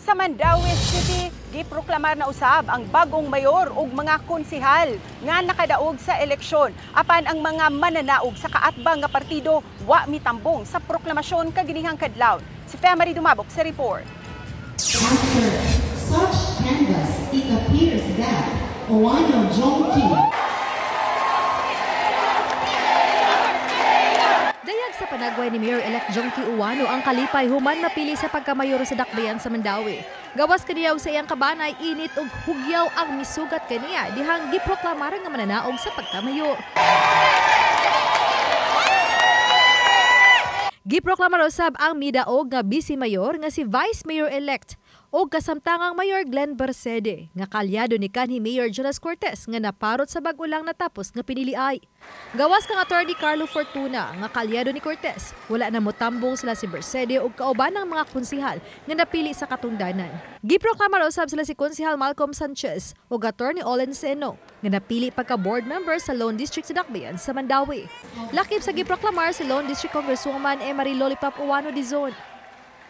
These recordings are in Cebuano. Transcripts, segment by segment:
Sa Mandaue City, giproklamar na usab ang bagong mayor ug mga konsehal nga nakadaog sa eleksyon. Apan ang mga mananaog sa kaatbang nga partido wa mitambong sa proklamasyon kaginihang kadlawon. Si Femary Dumabok sa report. After such canvas, it appears that Ouano Jongki Dayag sa panagway ni Mayor-elect Jonkie Ouano ang kalipay human mapili sa pagkamayor sa Dakbayan sa Mandaue. Gawas kaniya og sa iyang kabanay, init og hugyaw ang misugat kaniya dihang giproklamar nga mananaog sa pagkamayor. Giproklamar usab ang midaog nga vice mayor nga si Vice Mayor-elect o kasamtangang Mayor Glenn Bercede nga kalyado ni kanhi Mayor Jonas Cortez nga naparot sa bag-o lang natapos nga piniliay. Gawas kang Attorney Carlo Fortuna nga kalyado ni Cortez, wala na motambong sila si Bercede og kauban ng mga konsihal nga napili sa katungdanan. Giproklamar usab sila si Konsihal Malcolm Sanchez ug Attorney Olen Seno nga napili pagka board member sa Lone District sa Dakbayan sa Mandaue. Lakip sa giproklamar si Lone District Congresswoman Emery Lollipop Ouano Dizon.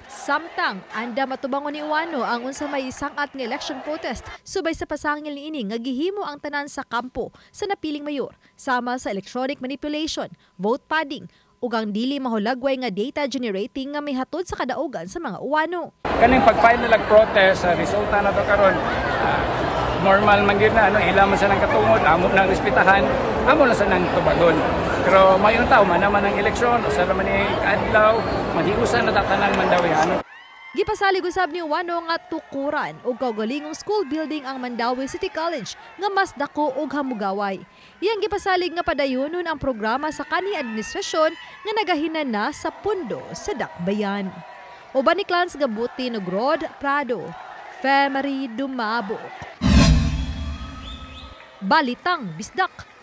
Samtang, anda matubangon ni Ouano ang unsa may isang-at nga election protest subay sa pasangil niini nga gihimo ang tanan sa kampo sa napiling mayor sama sa electronic manipulation, vote padding ug ang dili mahulagway nga data generating nga mihatod sa kadaugan sa mga Ouano. Kaning pag-file nila protest sa resulta na to karon, normal man gyud na ano, ila man sa nang katungod, amo nang respetahan, amo na sa nang tubagon. Pero mayon tao man naman ang eleksyon, usa ra man ni kaadlaw, maghiusa na tatanang Mandaue ano. Gipasalig usab ni Ouano nga tukuran og kaugalingong school building ang Mandaue City College nga mas dako og hamugaway. Iyang gipasalig nga padayonon ang programa sa kanhi administrasyon nga nagahinan na sa pundo sa Dakbayan. Uban ni Clans Gabuti ug Rod Prado, Femary Dumabok. Balitang Bisdak.